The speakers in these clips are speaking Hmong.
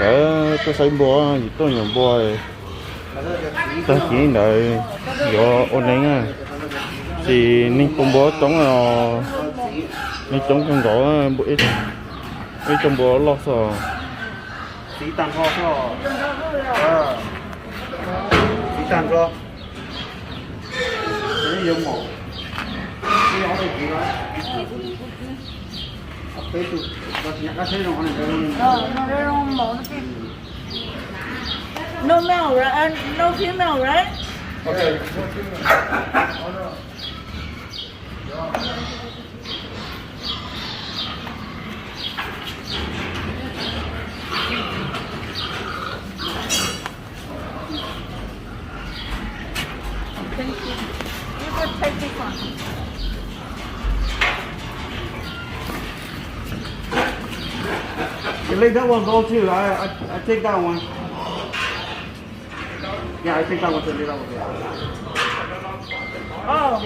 Lawv tuaj saib npua, yus tuaj nyuam npua. Tag kis ntawd yuav ua neeg na, ces neeg tua npua coob os, neeg coob kawg nkaus, ib co npua loj xwb. Txiv tag nrho xwb. Txiv tag nrho. No male, right? Uh, no female, right? Okay. Thank you. You could take this one. You let that one go too. I, I, I take that one. Yeah, I take that one too. Leave that one too. Oh.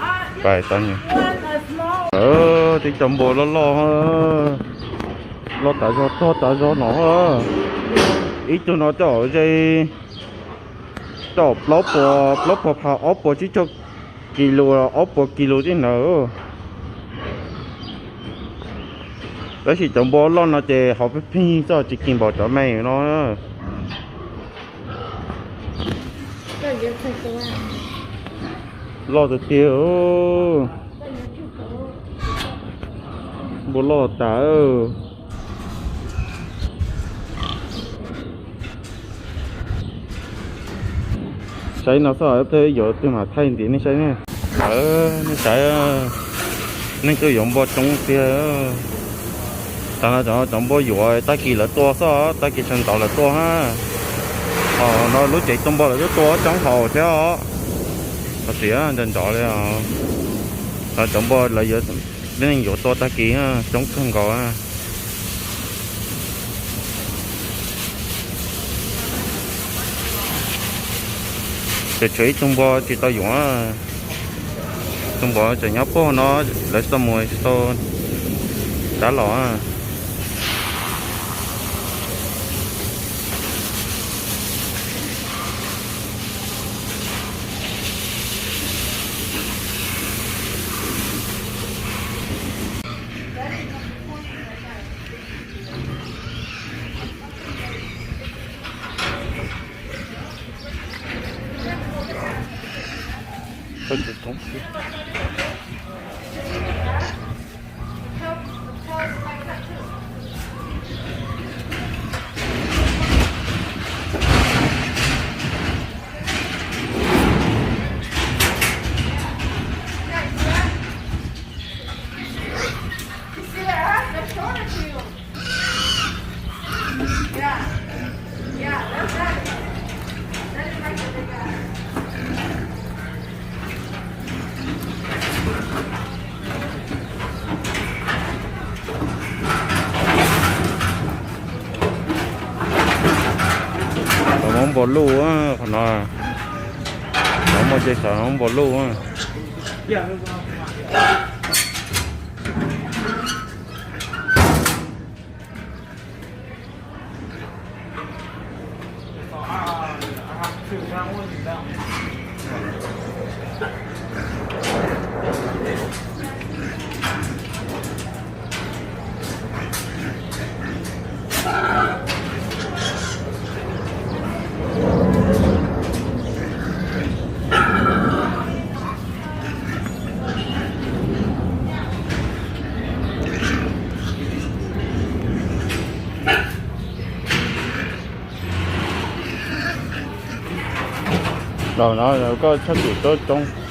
Uh, you want a small? Tib co npua loj loj, loj tas zog, tog tas zog no. Ib tug no coj ze, coj plaub puas, plaub puas phav, ob puas tsib caug kis lus, ob puas kis lus tib ntawd. Tab sis cov npua loj no ces hauv pheej pheej xwb, tsis kis npaum cov me no. Loj tiag tiag. Npua loj tas. Saib no xwb, peb yuav twg mam thaij ntiav nej saib ne. Nej saib, neeg tuaj yuav npua coob tiag. Tag no cov npua yuav tag kis lawv tua xwb, tag kis sawv ntxov lawv tua na. Ho no lub tsev tua npua lawv twb tua coob haus thiab os. Ho xiav nco ntov li os. Cov npua lawv yuav, peb neeg yuav tua tag kis coob kawg nkaus. Ces tshuav ib tug npua tsis tau yuav, tus npua tseem nyob puag no, lawv tau mus tsis tau rov los. Cov Hmoob npua luj qhov no, cov muaj ces cov Hmoob npua luj. Los no koj tshaj tawm coob coob.